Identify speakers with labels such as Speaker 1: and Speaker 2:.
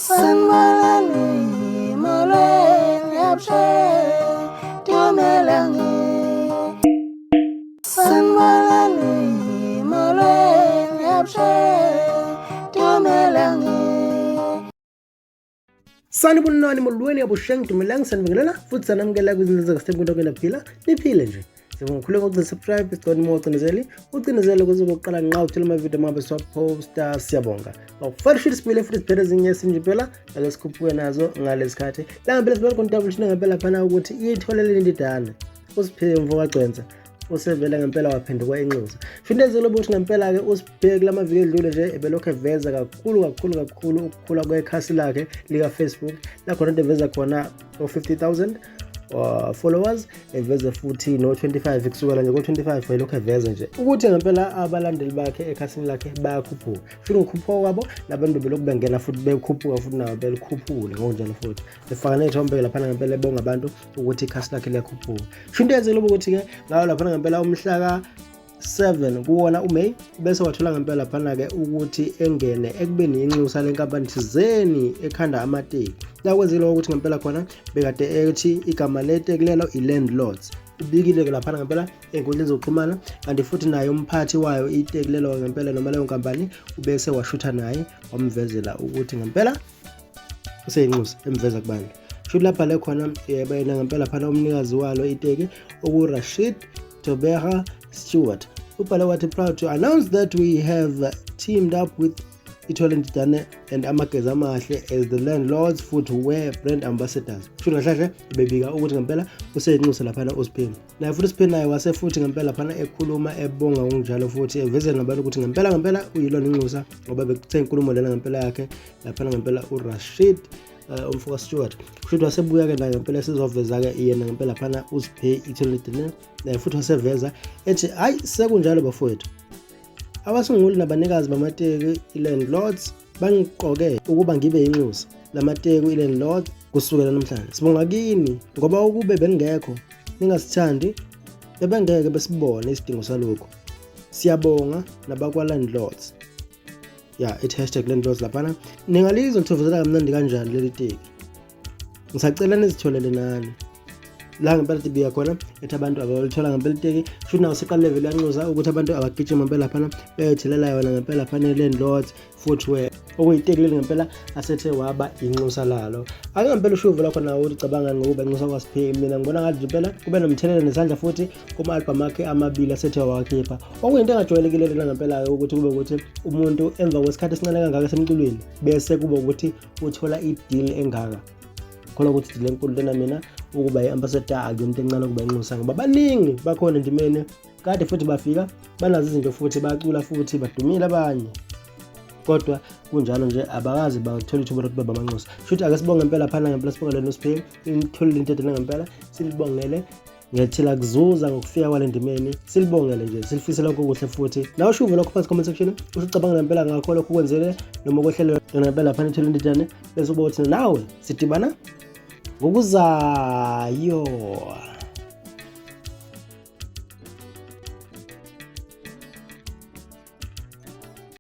Speaker 1: Sanibonani, molweni, abusheni, dumelang. Sanibonani, molweni, abusheni, dumelang.
Speaker 2: Sanibonani, molweni, abusheng, dumelang, sanibingelela futhi sanamukela kwizinto zakuSithembu into phila niphile nje. Sibonga kakhulu ngokugcina subscribe, sicela uma ucinezeli ucinezele ukuze uzoqala nqa uthola amavidiyo uma besiwaphosta. Siyabonga. Awufanele sibuyele futhi sibheke ezinye esinje phela ake sikhuphuke nazo ngalesi khathi. La ngempela sibona khona uDouble ngempela phana ukuthi iyitholele indidane. Usiphiwe mfo kaGcwensa usevele ngempela waphenduka inxusa. Findezelo ukuthi ngempela-ke usibheke kula maviki edlule nje ebelokhu eveza kakhulu kakhulu kakhulu ukukhula kwekhasi lakhe lika-Facebook, la khona into eveza khona o-50,000 followers, eveze futhi no-25. Kusukela nje ko-25 wayelokhu eveza nje ukuthi ngempela abalandeli bakhe ekhasini lakhe bayakhuphuka, futhi ngokukhuphuka kwabo nabantu belokhu bengena futhi bekhuphuka futhi nabo belikhuphule ngokunjalo, futhi efaka ney'thombe laphana ngempela ebonga abantu ukuthi ikhasi lakhe liyakhuphuka. Sho into yenzekile ukuthi-ke ngayo laphana ngempela umhla ka-7 kuwona uMay, bese wathola ngempela laphana-ke ukuthi engene ekubeni yinxusa lenkampani thizeni ekhanda amateki. La kwenzekile ukuthi ngempela khona bekade ethi igama leteki lelo i-Landlords. Ubikile-ke laphana ngempela ey'nkundleni zokuxhumana, kanti futhi naye umphathi wayo iteki lelo ngempela noma leyo nkampani ubese washutha naye wamvezela ukuthi ngempela useyinxusa, emveza kubantu. Shuthi lapha le khona yebo yena ngempela phana umnikazi walo iteki oku-Rashid Tobera Stewart ubhale wathi, "Proud to announce that we have teamed up with Ithole Ndidane and Amageza Amahle as the Landlords Footwear brand ambassadors." Shuthi kahle kahle bebika ukuthi ngempela useyinxusa laphana uSiphiwe. Naye futhi uSiphiwe naye wase futhi ngempela laphana ekhuluma ebonga ngokunjalo, futhi evezela nabantu ukuthi ngempela ngempela uyilona inxusa, ngoba bekuthe inkulumo lena ngempela yakhe laphana ngempela uRashid, umfoka Stewart. Kusho wasebuya-ke naye ngempela sizoveza-ke yena ngempela phana uSiphe Ithole Ndidane, naye futhi waseveza ethi, "Hayi, sekunjalo bafowethu, abasunguli nabanikazi bamateki i-Landlords bangiqoke ukuba ngibe yinxusa lamateki i-Landlords kusukela namhlanje. Sibonga kini ngoba ukube beningekho, ningasithandi, bebengeke besibone isidingo salokhu. Siyabonga nabakwa-Landlords." Ya, ithi #Landlords laphana. "Ningalizwa lithokozela kamnandi kanjani leli teki. Ngisacela nizitholele nani." La ngempela tibika khona ethi abantu abalithola ngempela iteki, futhi nawo seqale vele yanxusa ukuthi abantu abagijima ngempela laphana beyothelela yona ngempela laphana Landlords Footwear, okuyiteki leli ngempela asethe waba inxusa lalo. Ake ngempela ushuvo lakho nawo ukuthi cabanga ngokuba inxusa kwaSiphe. Mina ngibona ngathi impela kube nomthelela nesandla futhi kuma-albhamu akhe amabili asethe wawakhipha, okuyinto engajwayelekile lena ngempela-ke ukuthi kube ukuthi umuntu emva kwesikhathi esincane kangaka esemculweni bese kube ukuthi uthola i-deal engaka. Kholwa ukuthi deal enkulu lena. Mina ukuba i-ambassador akuyona into encane, ukuba inxusa, ngoba baningi bakhona endimeni kade futhi bafika banazo izinto futhi bacula futhi badumile abanye, kodwa kunjalo nje abakaze bathola ithuba lokuthi babe amanxusa. Shuthi ake sibonge ngempela phana ngempela, sibongele noSiphiwe itholile into edena ngempela, silibongele ngethila kuzuza ngokufika kwale ndimeni, silibongele nje, silifisela lokho okuhle. Futhi nawe ushuve lokho phansi comment section, usho ucabanga ngempela ngakho lokho kwenzele noma kwehlele yona ngempela phana ithole indidane, bese kuba uthi nawe sidibana ngokuzayo.